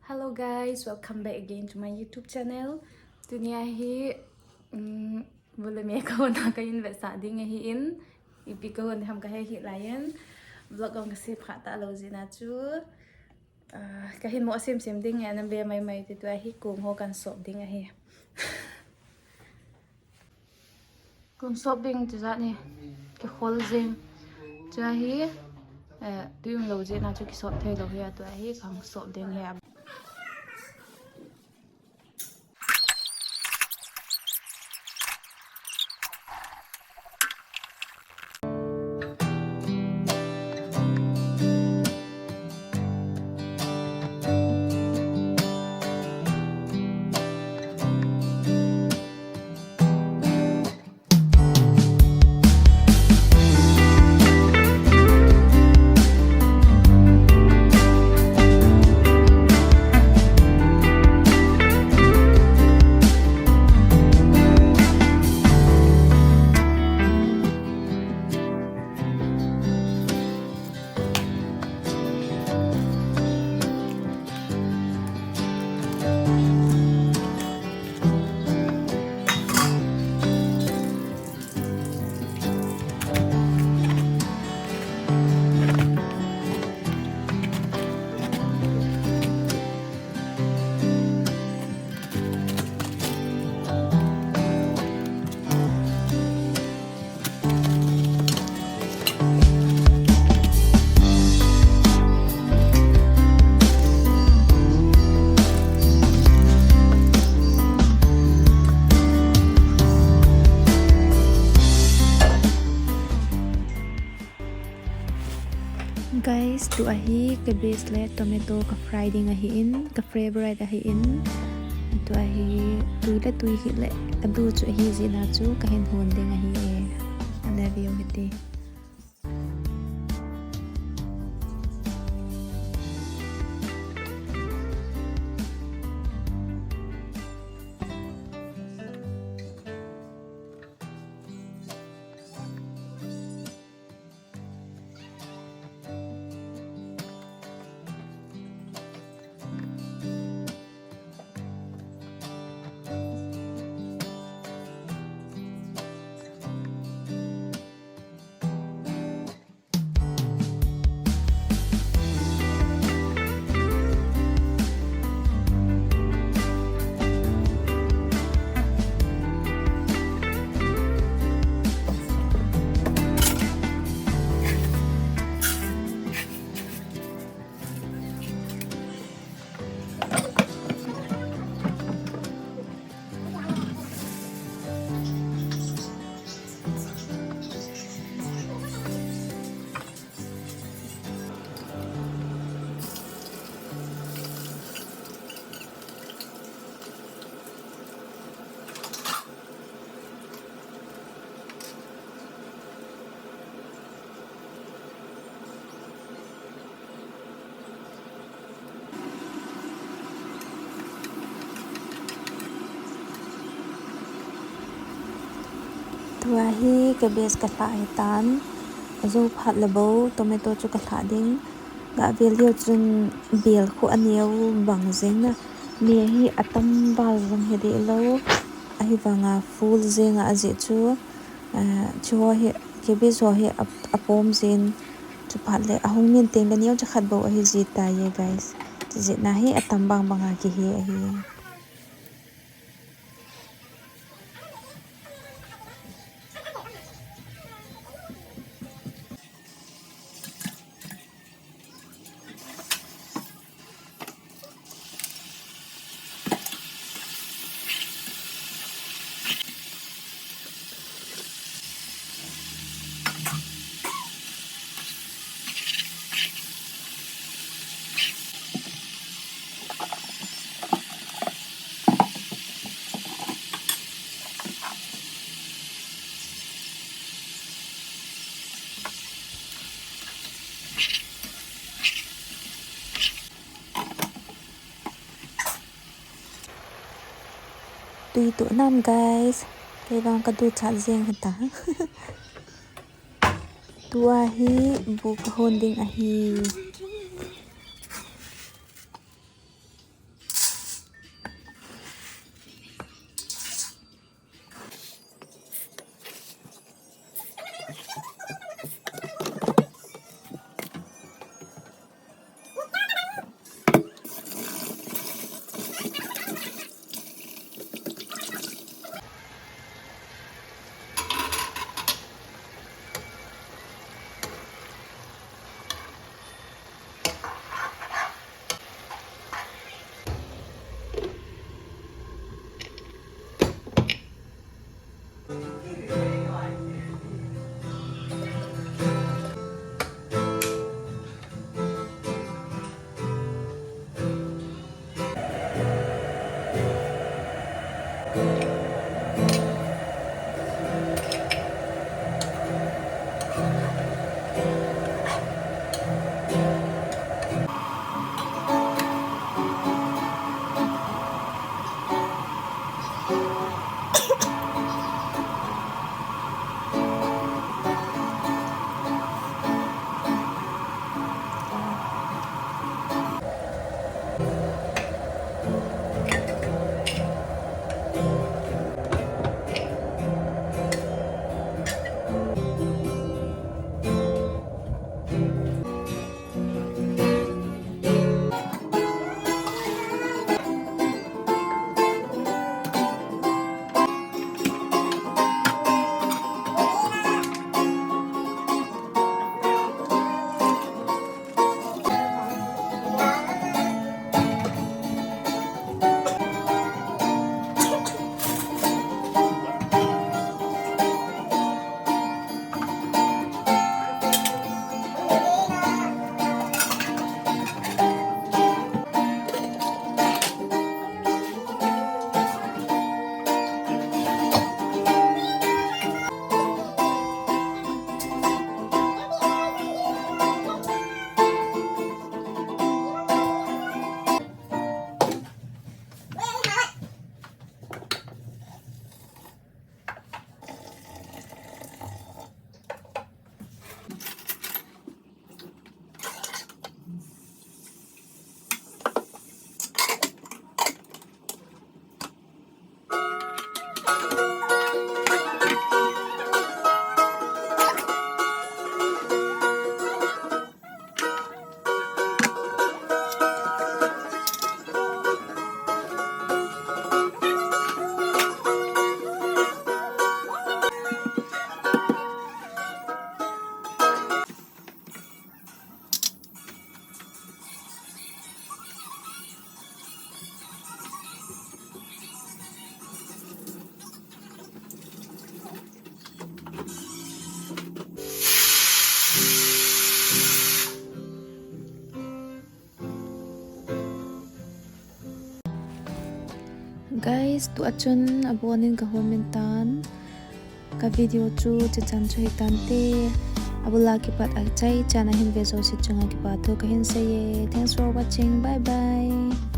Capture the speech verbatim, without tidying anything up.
Hello guys, welcome back again to my YouTube channel. Tunia hi, um, vlog me kahon a kahin vetsah ding ahin, ipi kahon ham kahe hih laiyin. Vlog jong kasem phat talou jeh a chu, ah, kahin mo semsem ding ahi, nave maimai ti. Tua hi kong ho kahin sop ding ahi. Kong sop ding chu jat ni, kikhol jing. Chua hi, eh, tui umlou jeh a chu kisop theilou hi, tua hi kong sop ding hi. Guys, tua hi cabbage le tomato ka fry ding ahin, ka favorite ahin. Tua hi tui le tui hile adu chu ahi jeh a chu kahin hon ding ahi e. Ana view hiti. Tua hi cabbage ka hlah ahitan. Ajo phat le bou tomato chu ka hlah ding. Ga vel diu chun bel khu aneo bang jeng na. Me hi atam val jong hi deh lou. Ahivanga full jeng a ajeh chu. Ah, chu ho hi, cabbage ho hi a, apom jin, chu phat le ahung min teng le neocha khat bou ahi ji tai e, guys. Chu jeh a hi atam bang bang a kihe ahi. Tui tuh nam, guys. Kei vang ka duchat jeng hita. Tua hi bu ka hon ding ahi. Guys, tua chun abon in kahon in tan. Ka video chu chechan chu hitante. Abula kipat achaichan ahin ve jouse chunga kipathu kahin seiye. Thanks for watching. Bye bye.